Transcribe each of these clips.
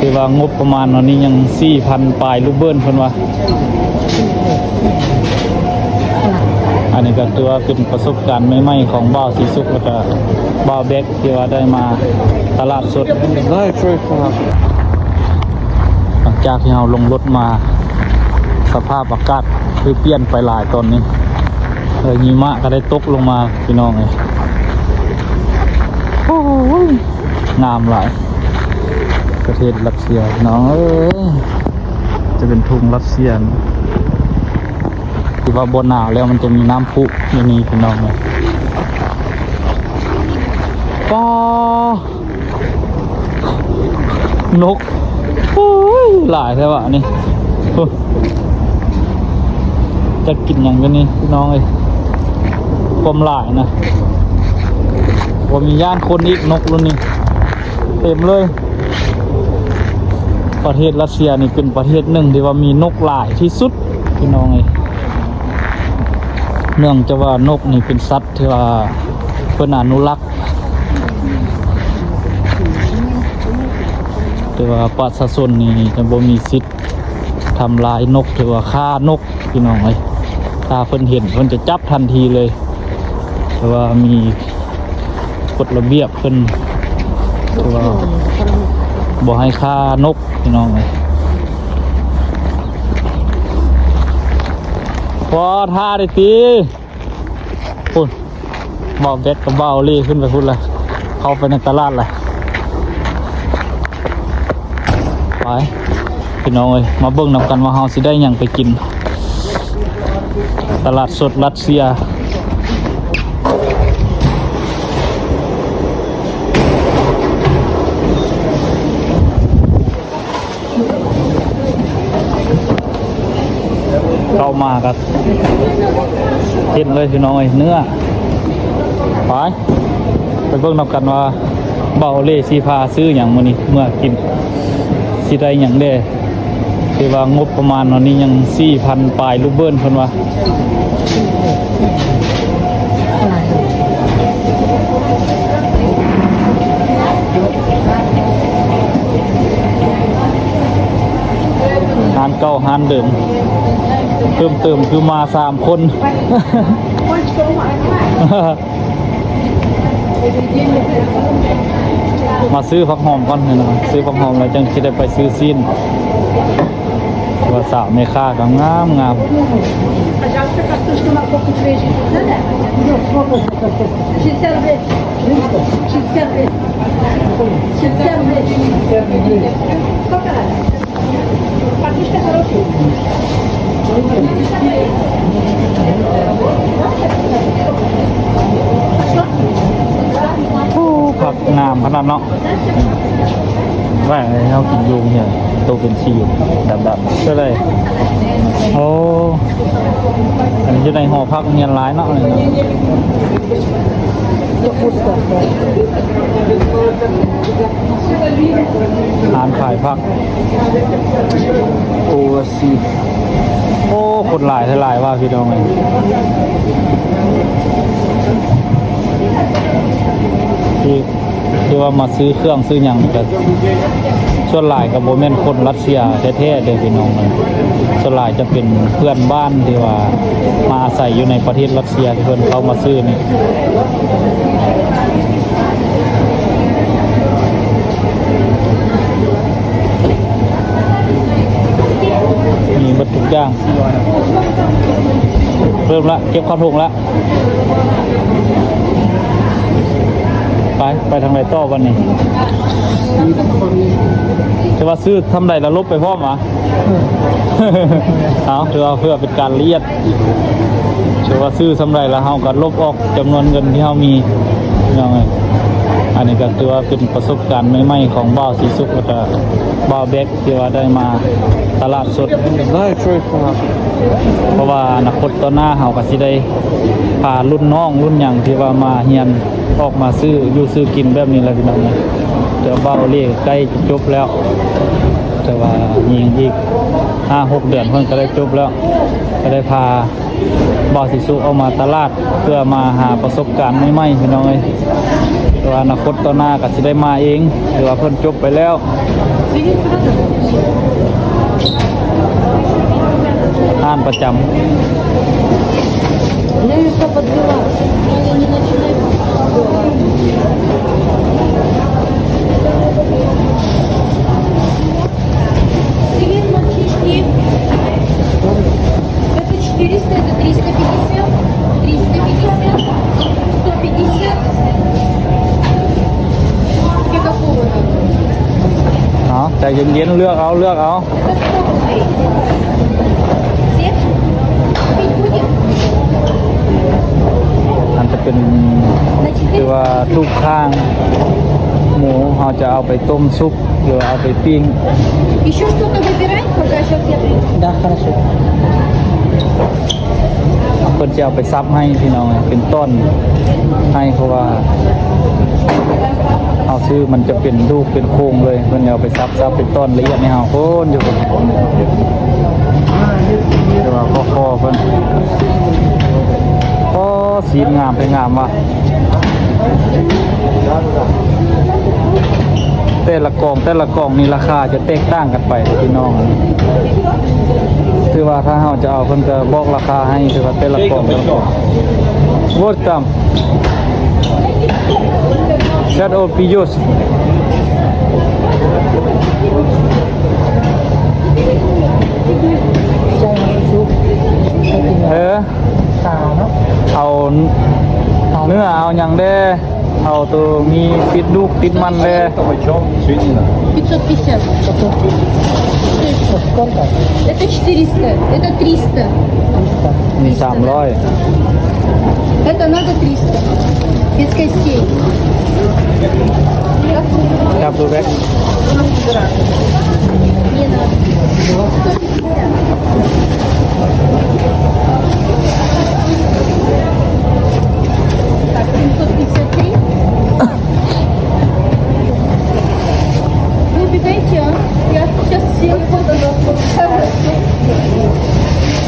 ຖືວ່າງົບປະມານຕອນນີ້ຍັງສີ່ພັນປາຍລູບເບິນ ເພິ່ນວ່າ. ອັນນີ້ກໍຖືວ່າເປັນປະສົບການໃໝ່ໆຂອງບ່າວສີສຸກ ແລ້ວກໍບ່າວແບັກ ທີ່ວ່າໄດ້ມາຕະຫຼາດສົດ. ຫຼັງຈາກທີ່ເຮົາລົງລົດມາ ສະພາບອາກາດຄືປ່ຽນໄປຫຼາຍຕອນນີ້ ເອີ ຫິມະກໍໄດ້ຕົກລົງມາ ພີ່ນ້ອງເອີຍ. ໂອ້ຍ ງາມຫຼາຍ ປະເທດຣັດເຊຍ ພີ່ນ້ອງເອີຍ. ຈະເປັນທົ່ງຣັດເຊຍ ທີ່ວ່າບໍ່ໜາວແລ້ວ ມັນຈະມີນ້ຳພຸຢູ່ນີ້ ພີ່ນ້ອງເອີຍ. ປ້າ ນົກ ໂອ້ຍ ຫຼາຍແທ້ວະນີ້. ໂອ້ ຈັກກິນຫຍັງກັນນີ້ ພີ່ນ້ອງເອີຍ. ຄວາມຫຼາຍນະ ບໍ່ມີຢ້ານຄົນອີກ ນົກລຸ້ນນີ້ເຕັມເລີຍ. ປະເທດຣັດເຊຍນີ້ເປັນປະເທດໜຶ່ງທີ່ວ່າມີນົກຫຼາຍທີ່ສຸດ ພີ່ນ້ອງເອີຍ. ເນື່ອງຈາກວ່ານົກນີ້ເປັນສັດທີ່ວ່າເພິ່ນອະນຸລັກ ແຕ່ວ່າປະຊາຊົນນີ້ຈະບໍ່ມີສິດທຳລາຍນົກ ຫຼືວ່າຂ້ານົກ ພີ່ນ້ອງເອີຍ. ຖ້າເພິ່ນເຫັນ ເພິ່ນຈະຈັບທັນທີເລີຍ ແຕ່ວ່າມີກົດລະບຽບເພິ່ນ ແຕ່ວ່າບໍ່ໃຫ້ຂ້ານົກ ພີ່ນ້ອງເອີຍ. ພໍຖ້າໄດ້ຕິ ພຸ້ນ ບ່າວແບັກກັບບ່າວເລ່ຂຶ້ນໄປພຸ້ນລະ ເຂົ້າໄປໃນຕະຫຼາດລະ. ໄປ ພີ່ນ້ອງເອີຍ ມາເບິ່ງນຳກັນວ່າເຮົາຊິໄດ້ຫຍັງໄປກິນ ຕະຫຼາດສົດຣັດເຊຍ. ເຂົ້າມາກໍເຫັນເລີຍ ພີ່ນ້ອງເອີຍ ເນື້ອ. ໄປ ໄປເບິ່ງນຳກັນວ່າບ່າວເລ່ຊິພາຊື້ຫຍັງມື້ນີ້ເມືອກິນ ຊິໄດ້ຫຍັງແດ່. ຖືວ່າງົບປະມານຕອນນີ້ຍັງສີ່ພັນປາຍລູບເບິນ ເພິ່ນວ່າ. ຮ້ານເກົ່າຮ້ານເດີມ ເພີ່ມເຕີມຄືມາສາມຄົນ. ມາຊື້ຜັກຫອມກ່ອນ ພີ່ນ້ອງ ຊື້ຜັກຫອມແລ້ວຈັ່ງຊິໄດ້ໄປຊື້ຊີ້ນ. ວ່າສາວແມ່ຄ້າກໍງາມໆ. ໂອ້ ຜັກງາມຂະໜາດເນາະ. ວ່າເຮົາກິນຢູ່ເຮືອນໂຕເປັນສີດຳໆ ເທົ່າໃດ? ໂອ້ ອັນນີ້ຢູ່ໃນຫໍພັກຮຽນຫຼາຍເນາະ. ຮ້ານຂາຍຜັກ ໂອເວີຊີ. ໂອ້ ຄົນຫຼາຍແທ້ຫຼາຍວ່າ ພີ່ນ້ອງເອີຍ. ທີ່ ທີ່ວ່າມາຊື້ເຄື່ອງຊື້ຫຍັງກໍ ສ່ວນຫຼາຍກໍບໍ່ແມ່ນຄົນຣັດເຊຍແທ້ໆເດ້ ພີ່ນ້ອງເອີຍ. ສ່ວນຫຼາຍຈະເປັນເພື່ອນບ້ານທີ່ວ່າມາອາໄສຢູ່ໃນປະເທດຣັດເຊຍ ທີ່ເພິ່ນເຂົ້າມາຊື້ນີ້. ມີໝົດທຸກຢ່າງ. ເລີ່ມລະ ເກັບເຂົ້າຖົງລະ. ໄປ ໄປທາງໃດຕໍ່ບັດນີ້? ແຕ່ວ່າຊື້ທຳໃດລະຫຼົບໄປພ້ອມຫວາ? ເອົາ ຖືວ່າເພື່ອເປັນການລະອຽດ ຖືວ່າຊື້ສ່ຳໃດລະເຮົາກໍລົບອອກຈຳນວນເງິນທີ່ເຮົາມີ ພີ່ນ້ອງເອີຍ. ອັນນີ້ກໍຖືວ່າເປັນປະສົບການໃໝ່ໆຂອງບ່າວສີສຸກ ແລ້ວກໍບ່າວແບັກ ທີ່ວ່າໄດ້ມາຕະຫຼາດສົດ ເພາະວ່າອະນາຄົດຕໍ່ໜ້າເຮົາກໍຊິໄດ້ພາລຸ້ນນ້ອງລຸ້ນຫຍັງທີ່ວ່າມາຮຽນອອກມາຊື້ຢູ່ຊື້ກິນແບບນີ້ແຫຼະ ພີ່ນ້ອງເອີຍ. ແຕ່ວ່າບ່າວເລ່ໃກ້ຈະຈົບແລ້ວ ແຕ່ວ່າຍັງອີກຫ້າຫົກເດືອນເພິ່ນກໍໄດ້ຈົບແລ້ວ ກໍໄດ້ພາ ບ່າວສີສຸອອກມາຕະຫຼາດເພື່ອມາຫາປະສົບການໃໝ່ໆ ພີ່ນ້ອງເອີຍ. ແຕ່ວ່າອະນາຄົດຕໍ່ໜ້າກໍຊິໄດ້ມາເອງ ຫຼືວ່າເພິ່ນຈົບໄປແລ້ວ ຮ້ານປະຈຳ. Это четыреста, это триста пятьдесят, триста пятьдесят, сто пятьдесят. Тебе какого надо? ເອົາ ໃຈເຢັນໆ ເລືອກເອົາ ເລືອກເອົາ. Это сто рублей. Всех? Купить будем? ອັນຈະເປັນ ຄືວ່າລູກຄາງໝູ ເຮົາຈະເອົາໄປຕົ້ມຊຸບ ຫຼືວ່າເອົາໄປປີ້ງ. Ещё что-то выбирай, пока щас я приду. Да, хорошо. ເພິ່ນຈະເອົາໄປສັບໃຫ້ພີ່ນ້ອງ ເປັນຕ່ອນໃຫ້ ເພາະວ່າເຮົາຊື້ມັນຈະເປັນລູກເປັນໂຄງເລີຍ ເພິ່ນຈະເອົາໄປສັບ ສັບເປັນຕ່ອນລະອຽດໃຫ້ເຮົາ. ໂອ້ ຢູ່ພຸ້ນ ແຕ່ວ່າຂໍໆ ເພິ່ນ ໂອ້ ຊີ້ນງາມແທ້ງາມວ່າ. ແຕ່ລະກອງ ແຕ່ລະກອງນີ້ລາຄາຈະແຕກຕ່າງກັນໄປພີ່ນ້ອງ. ຄືວ່າຖ້າເຮົາຈະເອົາ ເພິ່ນຈະບອກລາຄາໃຫ້ ຄືວ່າແຕ່ລະກອງ. Вот там. Сейчас он пьёт. ເອີ ຂາເນາະ ເອົາເນື້ອ ເອົາຫຍັງແດ່ ເອົາໂຕມີຕິດລູກຕິດມັນແດ່. Почём свинина? Пятьсот пятьдесят. Сколько? Это четыреста, это триста. ນີ້ສາມຮ້ອຍ. Это надо триста. Без костей. ກັບ Не надо. Так, семьсот пятьдесят три. Вы убегайте, а? Я сейчас семьсот.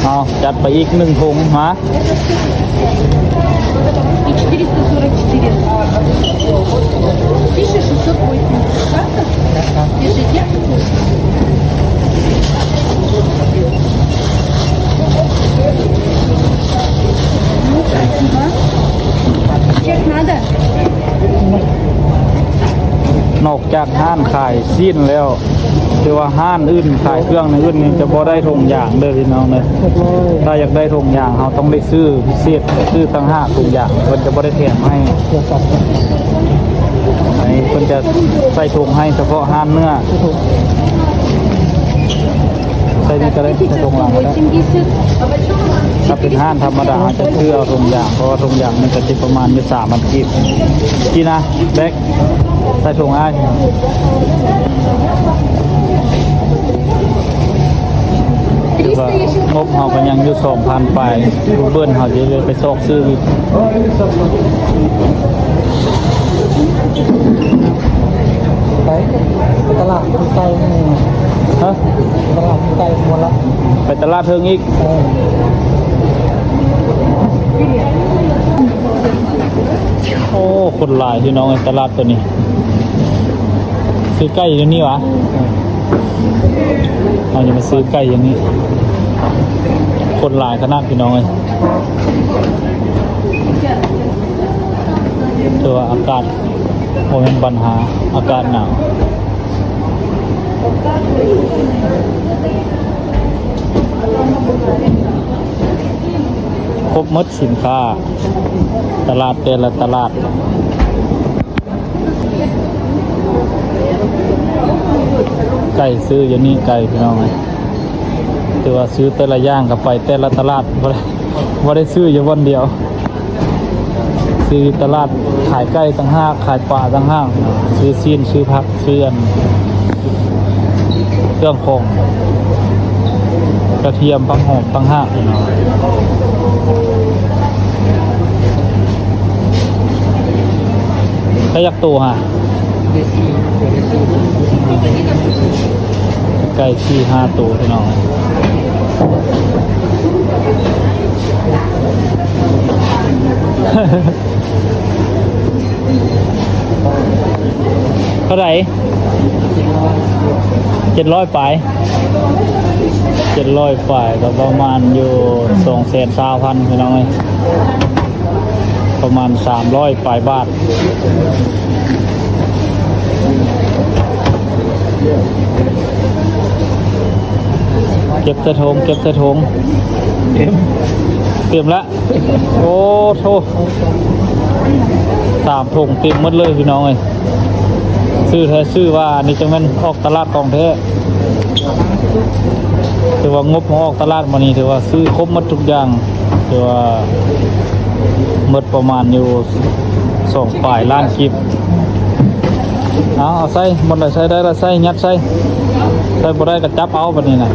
ເອົາ ຈັດໄປອີກໜຶ່ງຖົງ ມາ. И четыреста сорок четыре. Тысяча шестьсот восемьдесят. Карта? Держите. Ну, спасибо. Чек надо? ນອກຈາກຮ້ານຂາຍຊີ້ນແລ້ວ ຫຼືວ່າຮ້ານອື່ນຂາຍເຄື່ອງອື່ນນີ້ ຈະບໍ່ໄດ້ຖົງຢາງເດີພີ່ນ້ອງເດີ. ຖ້າຢາກໄດ້ຖົງຢາງ ເຮົາຕ້ອງໄດ້ຊື້ພິເສດ ຊື້ຕ່າງຫາກຖົງຢາງ ເພິ່ນຈະບໍ່ໄດ້ແຖມໃຫ້. ອັນນີ້ເພິ່ນຈະໃສ່ຖົງໃຫ້ສະເພາະຮ້ານເນື້ອ. ໃສ່ນີ້ກໍໄດ້ ໃສ່ຖົງຫຼັງກໍໄດ້. ຖ້າເປັນຮ້ານທຳມະດາ ເຮົາຈະຊື້ເອົາຖົງຢາງ ເພາະວ່າຖົງຢາງມັນກໍຊິປະມານຢູ່ສາມພັນກີບ. ກີນະ ແບັກ ໃສ່ຖົງອ້າຍ. ຄືວ່າງົບເຮົາກໍຍັງຢູ່ສອງພັນປາຍ ເບິ່ງເຮົາຊິໄປຊອກຊື້ອີກ. ໄປຕະຫຼາດໃກ້ນີ້. ຮະ? ຕະຫຼາດໃກ້ໝົດລະ. ໄປຕະຫຼາດເທິງອີກ. ເອີ. ໂອ້ ຄົນຫຼາຍພີ່ນ້ອງເອີຍ ຕະຫຼາດໂຕນີ້. ຊື້ໄກ່ຢູ່ນີ້ຫວາ? ເຮົາຈະມາຊື້ໄກ່ຢູ່ນີ້. ຄົນຫຼາຍຂະໜາດພີ່ນ້ອງເອີຍ. ແຕ່ວ່າອາກາດບໍ່ແມ່ນບັນຫາ ອາກາດໜາວ. ຄົບໝົດສິນຄ້າ ຕະຫຼາດແຕ່ລະຕະຫຼາດ. ໄກ່ຊື້ຢູ່ນີ້ ໄກ່ພີ່ນ້ອງເອີຍ. ແຕ່ວ່າຊື້ແຕ່ລະຢ່າງກໍໄປແຕ່ລະຕະຫຼາດ ບໍ່ໄດ້ ບໍ່ໄດ້ຊື້ຢູ່ບ່ອນດຽວ. ຊື້ຕະຫຼາດ ຂາຍໄກ່ຕ່າງຫາກ ຂາຍປາຕ່າງຫາກ ຊື້ຊີ້ນ ຊື້ຜັກ ຊື້ອັນ ເຄື່ອງຂອງ ກະທຽມ ຜັກຫອມຕ່າງຫາກ. ໄກ່ຈັກໂຕຫະ? ໄກ່ສີ່ຫ້າໂຕພີ່ນ້ອງ. ເ ເທົ່າໃດ? ເຈັດຮ້ອຍປາຍ ເຈັດຮ້ອຍປາຍ ກໍປະມານຢູ່ສອງແສນຊາວພັນ ພີ່ນ້ອງເອີຍ. ປະມານສາມຮ້ອຍປາຍບາດ. ເກັບໃສ່ຖົງ ເກັບໃສ່ຖົງ. ເຕັມ ເຕັມລະ. ໂອ້ໂທ້ ສາມຖົງເຕັມໝົດເລີຍ ພີ່ນ້ອງເອີຍ. ຊື້ແທ້ຊື້ວ່າ ອັນນີ້ຈັ່ງແມ່ນອອກຕະຫຼາດຂອງແທ້. ຖືວ່າງົບມາອອກຕະຫຼາດມື້ນີ້ ຖືວ່າຊື້ຄົບໝົດທຸກຢ່າງ. ຖືວ່າໝົດປະມານຢູ່ສອງປາຍລ້ານກີບ. ເອົາ ເອົາໃສ່ ບ່ອນໃດໃສ່ໄດ້ລະໃສ່ ຍັດໃສ່. ໃສ່ບໍ່ໄດ້ກໍຈັບເອົາບັດນີ້ນະ.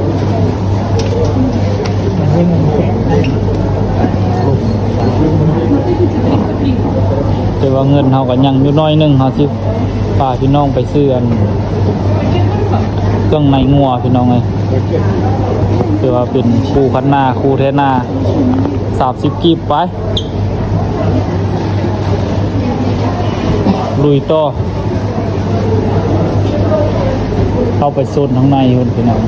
ແຕ່ວ່າເງິນເຮົາກໍຍັງຢູ່ໜ້ອຍໜຶ່ງ ເຮົາຊິພາພີ່ນ້ອງໄປຊື້ອັນເຄື່ອງໃນງົວ ພີ່ນ້ອງເອີຍ. ຖືວ່າເປັນຄູ່ຄັນນາ ຄູ່ແທນນາ ສາມສິບກີບໄປ. ລຸຍຕໍ່ ເຂົ້າໄປໂຊນທາງໃນພຸ້ນ ພີ່ນ້ອງ.